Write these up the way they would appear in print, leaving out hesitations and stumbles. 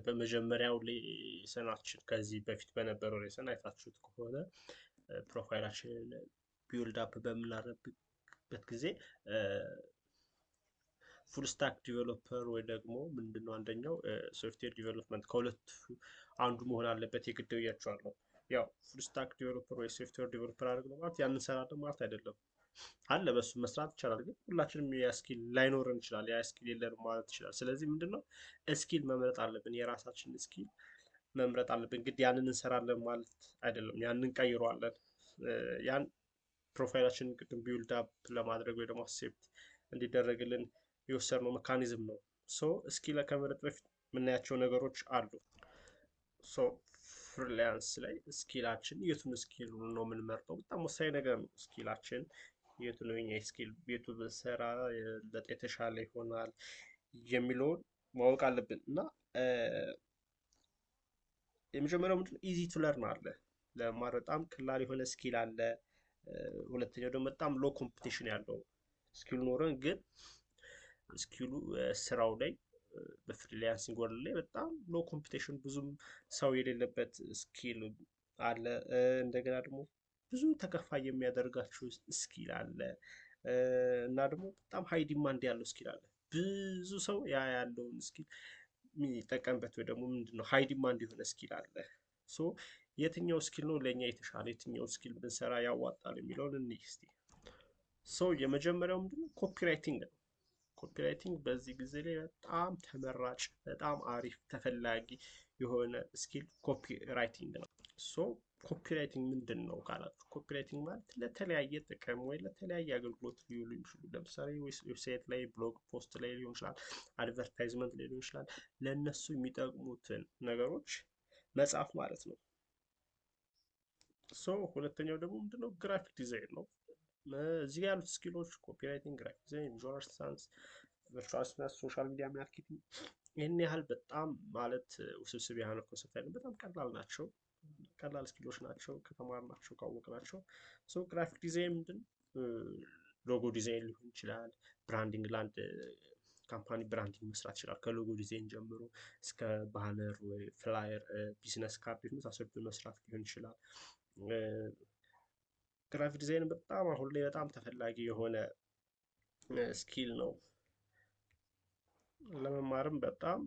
በመጀመሪያው lesson ኣችን ከዚህ በፊት በነበረው lesson አይታችሁት ከሆነ profile ኣችንን build up በምናደርግበት ጊዜ full stack developer ወይ ደግሞ ምንድነው አንደኛው software development ከሁለቱ አንዱ መሆን አለበት የግድ ብያችኋለሁ። ያው full stack developer ወይ software developer አድርግ ማለት ያንን እንሰራለን ማለት አይደለም። አለ በሱ መስራት ይቻላል፣ ግን ሁላችንም ያ skill ላይኖረን ይችላል። ያ skill የለንም ማለት ይችላል። ስለዚህ ምንድነው skill መምረጥ አለብን፣ የራሳችን skill መምረጥ አለብን። ግድ ያንን እንሰራለን ማለት አይደለም፣ ያንን ቀይረዋለን። ያን profile ኣችንን ቅድም build up ለማድረግ ወይ ደግሞ accept እንዲደረግልን የወሰድነው mechanism ነው። So skill ከመምረጥ በፊት የምናያቸው ነገሮች አሉ። So freelance ላይ skill ኣችን የቱን skill ነው የምንመርጠው? በጣም ወሳኝ ነገር ነው። Skill ኣችን የቱ ነው የኛ skill፣ የቱ ብንሰራ የበለጠ የተሻለ ይሆናል የሚለውን ማወቅ አለብን። እና የመጀመሪያው ምንድነው easy to learn አለ፣ ለመማር በጣም ቀላል የሆነ skill አለ። ሁለተኛው ደግሞ በጣም low competition ያለው skill ኖረን ግን skill ኡ ስራው ላይ በ freelancing world ላይ በጣም low competition ብዙም ሰው የሌለበት skill አለ። እንደገና ደግሞ ብዙ ተከፋይ የሚያደርጋችሁ skill አለ። እና ደግሞ በጣም high demand ያለው skill አለ። ብዙ ሰው ያ ያለውን skill የሚጠቀምበት ወይ ደግሞ ምንድነው high demand የሆነ skill አለ። So የትኛው skill ነው ለእኛ የተሻለ፣ የትኛው skill ብንሰራ ያዋጣል የሚለውን እንይ እስቲ። So የመጀመሪያው ምንድነው copywriting ነው። Copywriting በዚህ ጊዜ ላይ በጣም ተመራጭ፣ በጣም አሪፍ፣ ተፈላጊ የሆነ skill copywriting ነው። So copywriting ምንድን ነው ካላችሁ፣ copywriting ማለት ለተለያየ ጥቅም ወይ ለተለያየ አገልግሎት ሊውሉ የሚችሉ ለምሳሌ website ላይ፣ blog post ላይ ሊሆን ይችላል፣ advertisement ላይ ሊሆን ይችላል። ለእነሱ የሚጠቅሙትን ነገሮች መጻፍ ማለት ነው። So ሁለተኛው ደግሞ ምንድነው graphic design ነው። እዚህ ጋር ያሉት skill ኦች copywriting፣ graphic design፣ visual assistance፣ virtual assistance፣ social media marketing ይህን ያህል በጣም ማለት ውስብስብ የሆነ concept አይደለም። በጣም ቀላል ናቸው። ቀላል skill ኦች ናቸው ከተማርናቸው ካወቅናቸው። So graphic design ምንድን logo design ሊሆን ይችላል። Branding ለአንድ company branding መስራት ይችላል። ከ logo design ጀምሮ እስከ banner ወይ flyer፣ business card የመሳሰሉትን መስራት ሊሆን ይችላል። Graphic design በጣም አሁን ላይ በጣም ተፈላጊ የሆነ skill ነው። ለመማርም በጣም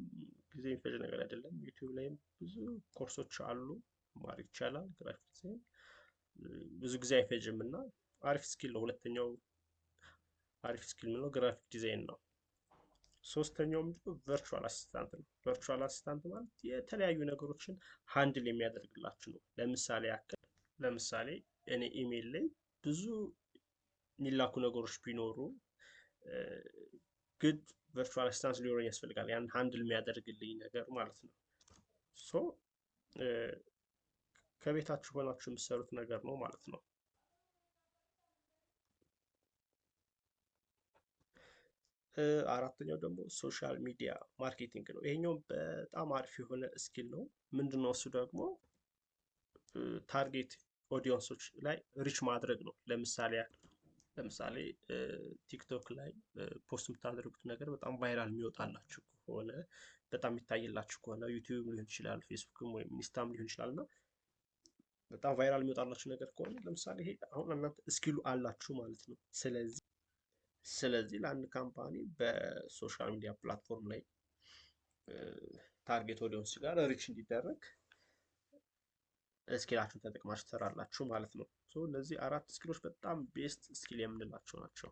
ጊዜ የሚፈጅ ነገር አይደለም። ዩቲዩብ ላይም ብዙ ኮርሶች አሉ፣ መማር ይቻላል። Graphic design ብዙ ጊዜ አይፈጅም እና አሪፍ skill ነው። ሁለተኛው አሪፍ skill ምንለው graphic design ነው። ሶስተኛው ምንድነው virtual assistant ነው። Virtual assistant ማለት የተለያዩ ነገሮችን handle የሚያደርግላችሁ ነው። ለምሳሌ ያክል ለምሳሌ እኔ ኢሜል ላይ ብዙ የሚላኩ ነገሮች ቢኖሩ ግድ virtual assistant ሊኖረኝ ያስፈልጋል። ያን handle የሚያደርግልኝ ነገር ማለት ነው። So ከቤታችሁ ሆናችሁ የምትሰሩት ነገር ነው ማለት ነው። አራተኛው ደግሞ social media marketing ነው። ይሄኛው በጣም አሪፍ የሆነ skill ነው። ምንድነው እሱ ደግሞ target audience ኦች ላይ reach ማድረግ ነው። ለምሳሌ ቲክቶክ ላይ post የምታደርጉት ነገር በጣም viral የሚወጣላችሁ ከሆነ በጣም የሚታይላችሁ ከሆነ ዩቲዩብ ሊሆን ይችላል፣ ፌስቡክም ወይም ኢንስታም ሊሆን ይችላል እና በጣም viral የሚወጣላችሁ ነገር ከሆነ ለምሳሌ ይሄ አሁን እናንተ skill ኡ አላችሁ ማለት ነው። ስለዚህ ለአንድ company በ social media platform ላይ target audience ጋር reach እንዲደረግ skill ኣችሁን ተጠቅማችሁ ትሰራላችሁ ማለት ነው። So እነዚህ አራት skill ኦች በጣም best skill የምንላቸው ናቸው።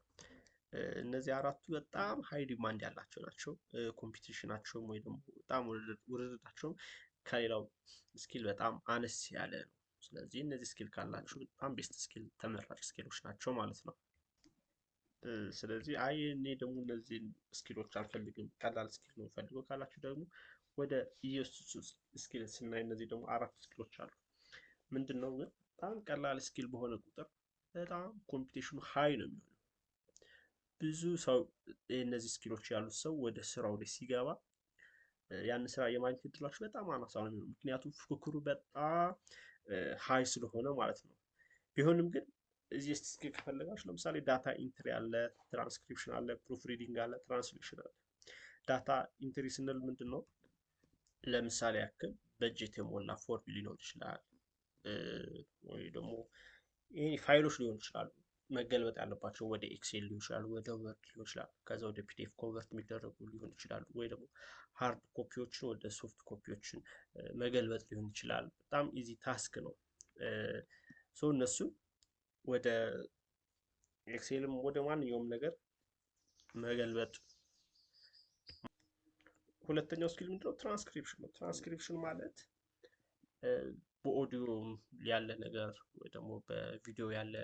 እነዚህ አራቱ በጣም high demand ያላቸው ናቸው። Competition ኣቸውም ወይ ደግሞ በጣም ውድድራቸውም ከሌላው skill በጣም አነስ ያለ ነው። ስለዚህ እነዚህ skill ካላችሁ በጣም best skill ተመራጭ skill ኦች ናቸው ማለት ነው። ስለዚህ አይ እኔ ደግሞ እነዚህን skill ኦች አልፈልግም፣ ቀላል skill ነው የምፈልገው ካላችሁ ደግሞ ወደ ኢየሱስ skill ስናይ እነዚህ ደግሞ አራት skill ኦች አሉ። ምንድነው ግን በጣም ቀላል skill በሆነ ቁጥር በጣም competition ኑ high ነው የሚሆነው። ብዙ ሰው እነዚህ skill ኦች ያሉት ሰው ወደ ስራው ላይ ሲገባ ያን ስራ የማግኘት እድላችሁ በጣም አናሳ ነው የሚሆነው። ምክንያቱም ፉክክሩ በጣም high ስለሆነ ማለት ነው። ቢሆንም ግን እዚህ skill ከፈለጋችሁ ለምሳሌ data entry አለ፣ ትራንስክሪፕሽን አለ፣ proofreading አለ፣ translation አለ። Data entry ስንል ምንድን ነው? ለምሳሌ ያክል በእጅ የተሞላ form ሊኖር ይችላል፣ ወይ ደግሞ ይሄ ፋይሎች ሊሆኑ ይችላሉ መገልበጥ ያለባቸው ወደ Excel ሊሆን ይችላል፣ ወደ Word ሊሆን ይችላል፣ ከዛ ወደ PDF convert የሚደረጉ ሊሆን ይችላሉ፣ ወይ ደግሞ hard copy ዎችን ወደ soft copy ዎችን መገልበጥ ሊሆን ይችላል። በጣም easy task ነው። So እነሱን ወደ Excel ም ወደ ማንኛውም ነገር መገልበጥ። ሁለተኛው ስኪል ምንድነው? ትራንስክሪፕሽን ነው። ትራንስክሪፕሽን ማለት በኦዲዮ ያለ ነገር ወይ ደግሞ በቪዲዮ ያለ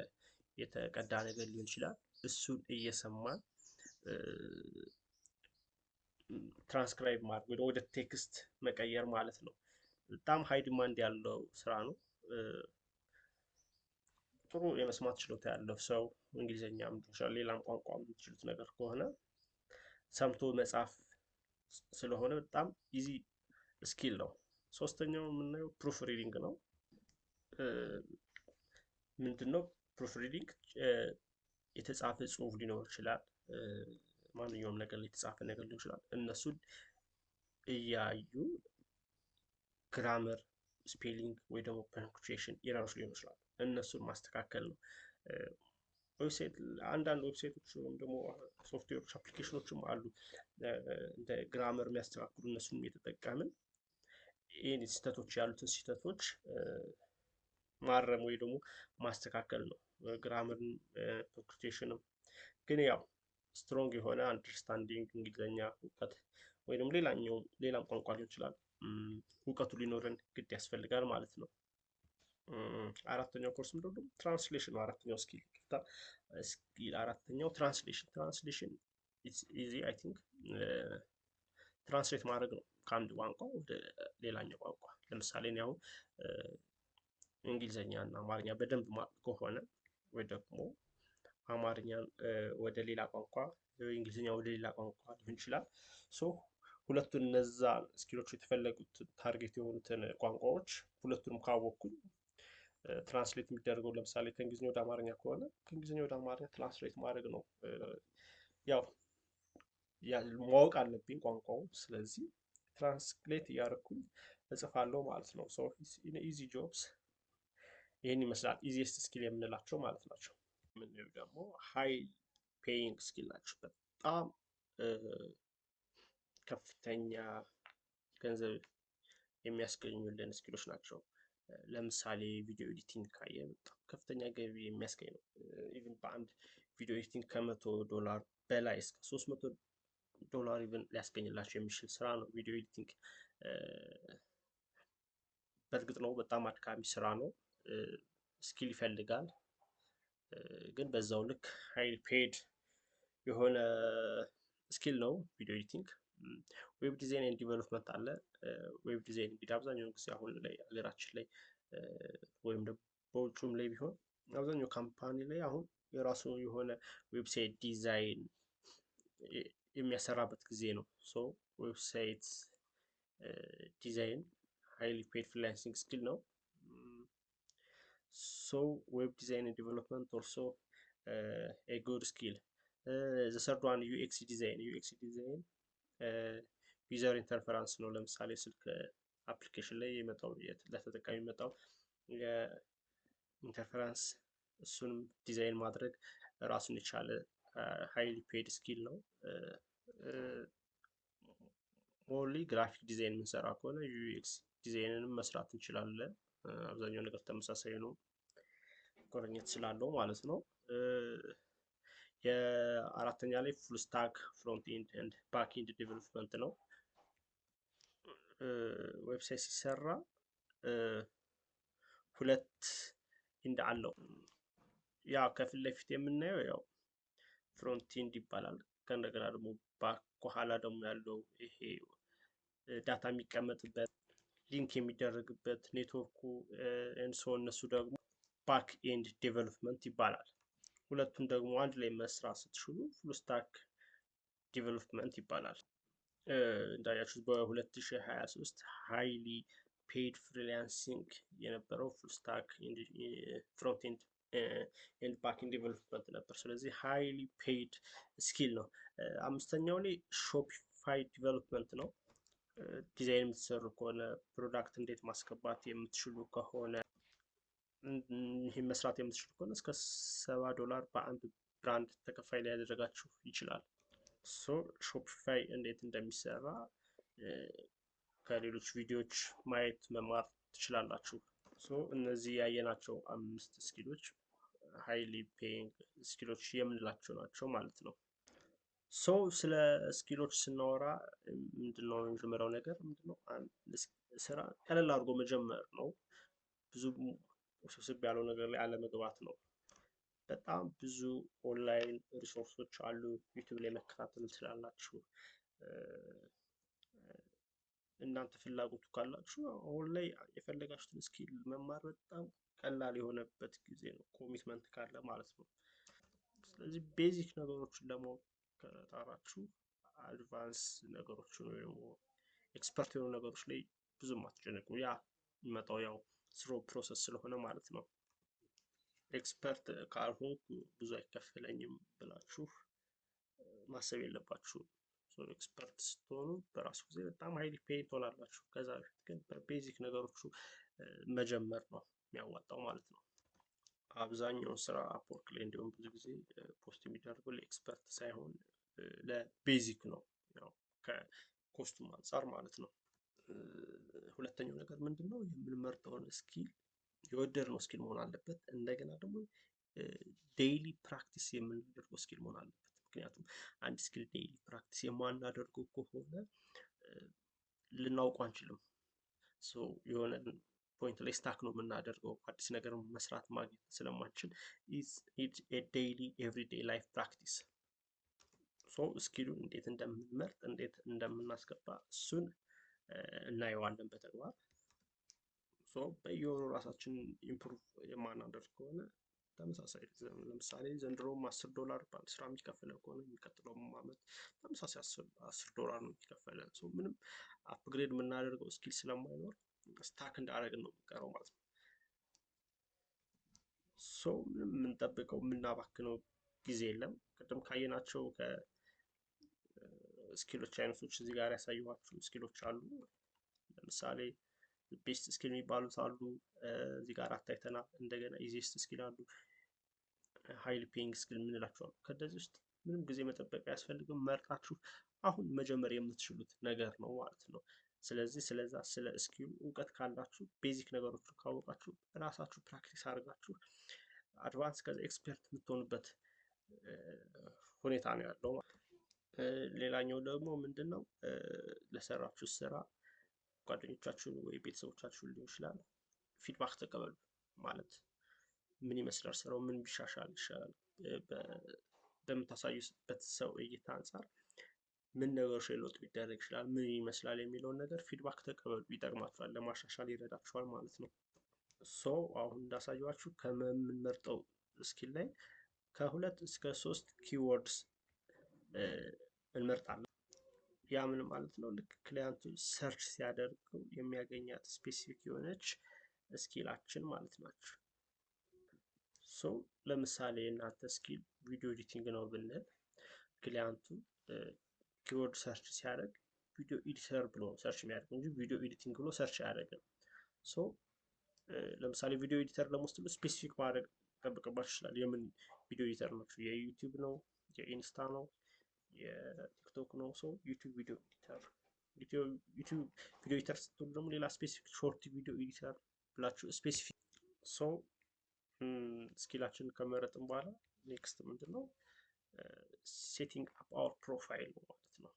የተቀዳ ነገር ሊሆን ይችላል። እሱን እየሰማን ትራንስክራይብ ማድረግ ወይ ወደ text መቀየር ማለት ነው። በጣም high demand ያለው ስራ ነው። ጥሩ የመስማት ችሎታ ያለው ሰው እንግሊዝኛም ሊሆን ይችላል፣ ሌላም ቋንቋ የምትችሉት ነገር ከሆነ ሰምቶ መጻፍ ስለሆነ በጣም easy skill ነው። ሶስተኛው የምናየው proofreading ነው። ምንድነው proofreading? የተጻፈ ጽሁፍ ሊኖር ይችላል፣ ማንኛውም ነገር ላይ የተጻፈ ነገር ሊሆን ይችላል። እነሱን እያዩ grammar፣ spelling ወይ ደግሞ punctuation error ኦች ሊሆኑ ይችላል። እነሱን ማስተካከል ነው። website አንዳንድ website ኦች ወይም ደግሞ software ኦች application ኦችም አሉ እንደ grammar የሚያስተካክሉ፣ እነሱንም እየተጠቀምን ይህን ስህተቶች ያሉትን ስህተቶች ማረም ወይ ደግሞ ማስተካከል ነው። Grammar ን punctuation ም ግን ያው strong የሆነ understanding እንግሊዝኛ እውቀት ወይ ደግሞ ሌላኛው ሌላም ቋንቋ ሊሆን ይችላል እውቀቱ ሊኖረን ግድ ያስፈልጋል ማለት ነው። አራተኛው ኮርስ ምንድነው? Translation ነው። አራተኛው skill skill አራተኛው translation። Translation it's easy, I think። Translate ማድረግ ነው ከአንድ ቋንቋ ወደ ሌላኛው ቋንቋ። ለምሳሌ እኔ አሁን እንግሊዝኛ እና አማርኛ በደንብ ማውቅ ከሆነ ወይ ደግሞ አማርኛ ወደ ሌላ ቋንቋ፣ እንግሊዝኛ ወደ ሌላ ቋንቋ ሊሆን ይችላል። So ሁለቱን እነዛ skill ኦች የተፈለጉት target የሆኑትን ቋንቋዎች ሁለቱንም ካወቅኩኝ translate የሚደረገው ለምሳሌ ከእንግሊዝኛ ወደ አማርኛ ከሆነ ከእንግሊዝኛ ወደ አማርኛ translate ማድረግ ነው። ያው ማወቅ አለብኝ ቋንቋውን። ስለዚህ translate እያደረኩኝ እጽፋለሁ ማለት ነው። So easy jobs ይህን ይመስላል። Easiest skill የምንላቸው ማለት ናቸው። የምናየው ደግሞ high paying skill ናቸው። በጣም ከፍተኛ ገንዘብ የሚያስገኙልን skill ኦች ናቸው። ለምሳሌ video editing ካየ በጣም ከፍተኛ ገቢ የሚያስገኝ ነው። Even በአንድ video editing ከ100 ዶላር በላይ እስከ 300 ዶላር even ሊያስገኝላቸው የሚችል ስራ ነው video editing። በእርግጥ ነው በጣም አድካሚ ስራ ነው፣ skill ይፈልጋል። ግን በዛው ልክ high paid የሆነ skill ነው video editing። Web design and development አለ። Web design እንግዲህ አብዛኛውን ጊዜ አሁን ላይ ሀገራችን ላይ ወይም ደግሞ በውጩም ላይ ቢሆን አብዛኛው company ላይ አሁን የራሱ የሆነ website design የሚያሰራበት ጊዜ ነው። So website design highly paid freelancing skill ነው። So web design development also a good skill። The third one, UX design። UX design user interference ነው። ለምሳሌ ስልክ application ላይ የመጣው ለተጠቃሚ የመጣው የ interference እሱንም ዲዛይን ማድረግ ራሱን የቻለ highly paid skill ነው። Only graphic design የምንሰራ ከሆነ UX design ንም መስራት እንችላለን። አብዛኛው ነገር ተመሳሳይ ነው፣ ቁርኝት ስላለው ማለት ነው። የአራተኛ ላይ full stack front end and back end development ነው። Website ሲሰራ ሁለት end አለው። ያ ከፊት ለፊት የምናየው ያው front end ይባላል። ከእንደገና ደግሞ back ከኋላ ደግሞ ያለው ይሄ data የሚቀመጥበት፣ link የሚደረግበት ኔትወርኩ so እነሱ ደግሞ back end development ይባላል። ሁለቱን ደግሞ አንድ ላይ መስራት ስትችሉ full stack development ይባላል። እንዳያችሁት በ2023 highly paid freelancing የነበረው full stack front end and back end development ነበር። ስለዚህ highly paid skill ነው። አምስተኛው ላይ Shopify development ነው። ዲዛይን የምትሰሩ ከሆነ፣ product እንዴት ማስገባት የምትችሉ ከሆነ፣ ይህን መስራት የምትችሉ ከሆነ እስከ $70 በአንድ brand ተከፋይ ሊያደርጋችሁ ይችላል። So Shopify እንዴት እንደሚሰራ ከሌሎች ቪዲዮዎች ማየት መማር ትችላላችሁ። So እነዚህ ያየናቸው አምስት skill ኦች highly paying skill ኦች የምንላቸው ናቸው ማለት ነው። So ስለ skill ኦች ስናወራ ምንድነው የመጀመሪያው ነገር ምንድነው? ስራ ቀለል አድርጎ መጀመር ነው። ብዙ ውስብስብ ያለው ነገር ላይ አለመግባት ነው። በጣም ብዙ online resource ኦች አሉ። YouTube ላይ መከታተል ትችላላችሁ። እናንተ ፍላጎቱ ካላችሁ አሁን ላይ የፈለጋችሁትን skill መማር በጣም ቀላል የሆነበት ጊዜ ነው፣ commitment ካለ ማለት ነው። ስለዚህ basic ነገሮችን ለማወቅ ከጣራችሁ advance ነገሮችን ወይ ደግሞ expert የሆኑ ነገሮች ላይ ብዙም አትጨነቁ። ያ የሚመጣው ያው through process ስለሆነ ማለት ነው። Expert ካልሆንኩ ብዙ አይከፈለኝም ብላችሁ ማሰብ የለባችሁም። Expert ስትሆኑ በራሱ ጊዜ በጣም highly paid ትሆናላችሁ። ከዛ በፊት ግን በ basic ነገሮቹ መጀመር ነው የሚያዋጣው ማለት ነው። አብዛኛውን ስራ Upwork ላይ እንዲሁም ብዙ ጊዜ post የሚደረገው ለ expert ሳይሆን ለ basic ነው፣ ያው ከ cost ኡም አንጻር ማለት ነው። ሁለተኛው ነገር ምንድን ነው? የምንመርጠውን skill የወደድነው skill መሆን አለበት። እንደገና ደግሞ daily practice የምናደርገው skill መሆን አለበት። ምክንያቱም አንድ skill daily practice የማናደርገው ከሆነ ልናውቀው አንችልም። የሆነ point ላይ stuck ነው የምናደርገው፣ አዲስ ነገር መስራት ማግኘት ስለማንችል daily everyday life practice። So skill ኡን እንዴት እንደምንመርጥ፣ እንዴት እንደምናስገባ እሱን እናየዋለን በተግባር። So በየወሩ ራሳችንን improve የማናደርግ ከሆነ ተመሳሳይ፣ ለምሳሌ ዘንድሮም $10 በአንድ ስራ የሚከፈለን ከሆነ የሚቀጥለው ዓመት ተመሳሳይ $10 ነው የሚከፈለን። ምንም upgrade የምናደርገው skill ስለማይኖር stuck እንዳደረግን ነው የሚቀረው ማለት ነው። So ምንም የምንጠብቀው የምናባክነው ጊዜ የለም። ቅድም ካየናቸው ከ skill ኦች አይነቶች እዚህ ጋር ያሳየኋችሁ skill ኦች አሉ። ለምሳሌ best skill የሚባሉት አሉ። እዚህ ጋር አታይተናል። እንደገና easiest skill አሉ። Highly paying skill የምንላቸው አሉ። ከእነዚህ ውስጥ ምንም ጊዜ መጠበቅ አያስፈልግም። መርጣችሁ አሁን መጀመር የምትችሉት ነገር ነው ማለት ነው። ስለዚህ ስለዛ ስለ skill ኡ እውቀት ካላችሁ፣ basic ነገሮችን ካወቃችሁ፣ ራሳችሁ practice አድርጋችሁ advance ከዛ expert የምትሆኑበት ሁኔታ ነው ያለው። ሌላኛው ደግሞ ምንድን ነው? ለሰራችሁ ስራ ጓደኞቻችሁን ወይ ቤተሰቦቻችሁን ሊሆን ይችላል feedback ተቀበሉ። ማለት ምን ይመስላል ስራው፣ ምን ቢሻሻል ይሻላል፣ በምታሳዩበት ሰው እይታ አንጻር ምን ነገሮች ላይ ለውጥ ቢደረግ ይችላል፣ ምን ይመስላል የሚለውን ነገር feedback ተቀበሉ። ይጠቅማችኋል፣ ለማሻሻል ይረዳችኋል ማለት ነው። So አሁን እንዳሳየኋችሁ ከምንመርጠው skill ላይ ከ2 እስከ 3 keywords እንመርጣለን። ያ ምን ማለት ነው? ልክ client ኡ search ሲያደርገው የሚያገኛት specific የሆነች skill ኣችን ማለት ናቸው። So ለምሳሌ የእናንተ skill video editing ነው ብንል client ኡ keyword search ሲያደርግ video editor ብሎ search የሚያደርግ እንጂ video editing ብሎ search አያደርግም። So ለምሳሌ video editor ደግሞ ስትሉ specific ማድረግ ይጠበቅባችሁ ይችላል። የምን video editor ናቸው? የ YouTube ነው? የ Insta ነው? የ TikTok ነው? So YouTube video editor፣ YouTube video editor ስትሉ ደግሞ ሌላ specific short video editor ብላችሁ specific። So skill ኣችንን ከመረጥን በኋላ next ምንድን ነው? Setting up our profile ነው ማለት ነው።